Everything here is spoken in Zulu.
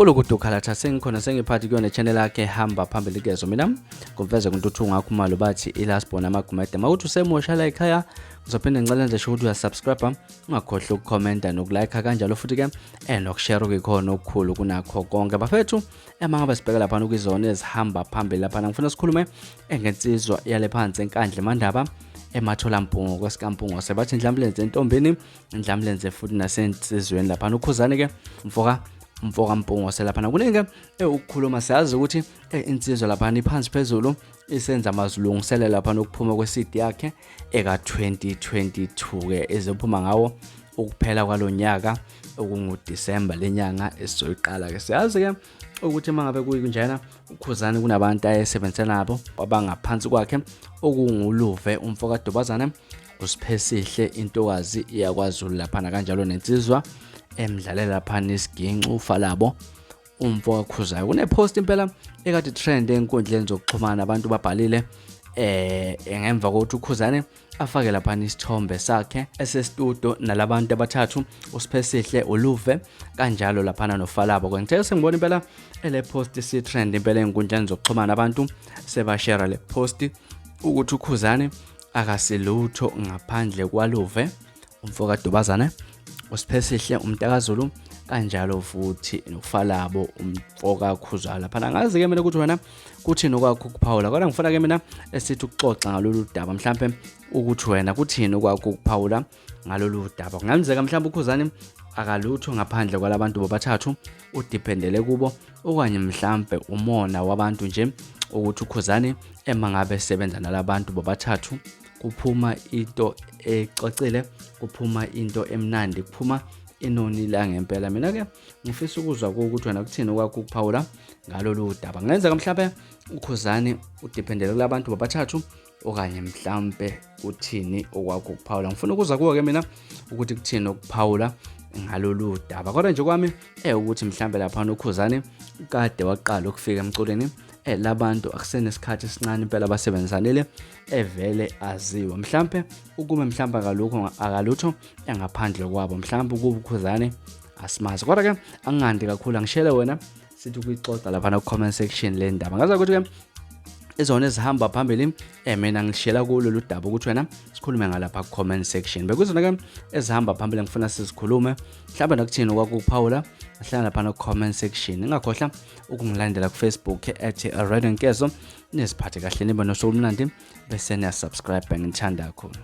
Kulukudu khalatha sengikhona sengiphathi kuyona channel yakhe hamba phambili kezo mina ngumfeze kuNtuthu ngakhumalo bathi ilasbona amagumede mawuthi usemusha la ekhaya ngizophinde ngicela nje ukuthi uyasubscribe ungakhohlwa ukukhomenta nokulike kanjalo futhi ke nokushare okuyikhona okukhulu kunakho konke bafethu. Ema ngabe sibheka laphana kwizona ezihamba phambili laphana ngifuna sikhulume ngensizwa yale phansi eNkandla eMandaba eMatholampungo kwesikampungo sebathi indlamlenze entombini indlamlenze futhi nasensizweni laphana ukhuzane ke mfoka mpungo selaphana kuningi ukukhuluma siyazi ukuthi insizwa laphana iphansi phezulu isenza amazilungiselelo laphana ukuphuma kwe-CD yakhe eka 2022 ke ezophuma ngawo ukuphela kwalonyaka okunguDisemba lenyanga esizoyiqala ke. Siyazi ke ukuthi uma ngabe kuyinjena uKhuzani kunabantu ayesebenzisana nabo abangaphansi kwakhe okunguluve umfo kaDubazane uSiphesihle intokazi yakwaZulu laphana kanjalo nensizwa emdlalela laphana isiginci uFalabo umfo kaKhuzayo. Kunepost impela ekade trend enkundleni zokuxhumana abantu babhalile ngemva kokuthi uKhuzane afake laphana isithombe sakhe esestudio nalabantu abathathu uSiphesihle uLuve kanjalo laphana noFalabo. Ngithe sengibona impela ele post si trend impela enkundleni zokuxhumana abantu sebashare le post ukuthi uKhuzane akasilutho ngaphandle kwaLuve umfo kaDubazane uSiphesihle umntakazulu kanjalo futhi noFalabo umfo kaKhuzwayo laphana. Ngazi ke mina ukuthi wena kuthini okwakho ukuphawula, kodwa ngifuna ke mina esithi ukuxoxa ngalolu daba, mhlampe ukuthi wena kuthini okwakho ukuphawula ngalolu daba. Kungenzeka mhlawumbe uKhuzani akalutho ngaphandle kwalabantu bobathathu udependele kubo, okanye mhlampe umona wabantu nje ukuthi uKhuzani ema ngabe sebenza nalabantu bobathathu kuphuma into ecacile, kuphuma into emnandi, kuphuma inoni la ngempela. Mina ke ngifisa ukuzwa ukuthi wena kuthini okwakho ukuphawula ngalolu daba. Kungenzeka mhlampe uKhuzani udependele kulabantu bobathathu okanye mhlampe kuthini okwakho ukuphawula. Ngifuna ukuzwa kuwe ke mina ukuthi kuthini ukuphawula ngalolu daba. Kodwa nje kwami ukuthi mhlampe lapha uKhuzani kade waqala ukufika emculweni labantu akusenesikhathi esincane impela basebenzisanile evele aziwa mhlampe ukume mhlampe akalukho akalutho engaphandle kwabo mhlampe ukuba uKhuzani asimazi. Kodwa ke angingandi kakhulu angishele wena sithi ukuyixoxa lapha ku comment section le ndaba. Ngaza ukuthi ke izona ezihamba phambili mina ngishela kulo ludaba ukuthi wena sikhulume ngalapha ku comment section. Bekuzona ke ezihamba phambili ngifuna sizikhulume mhlawumbe nakuthini okwakuphawula hlala lapha ku comment section. Ningakhohlwa ukungilandela ku Facebook @rednkezo niziphathe kahle nibe nosuku olumnandi bese niya subscribe ngithanda kakhulu.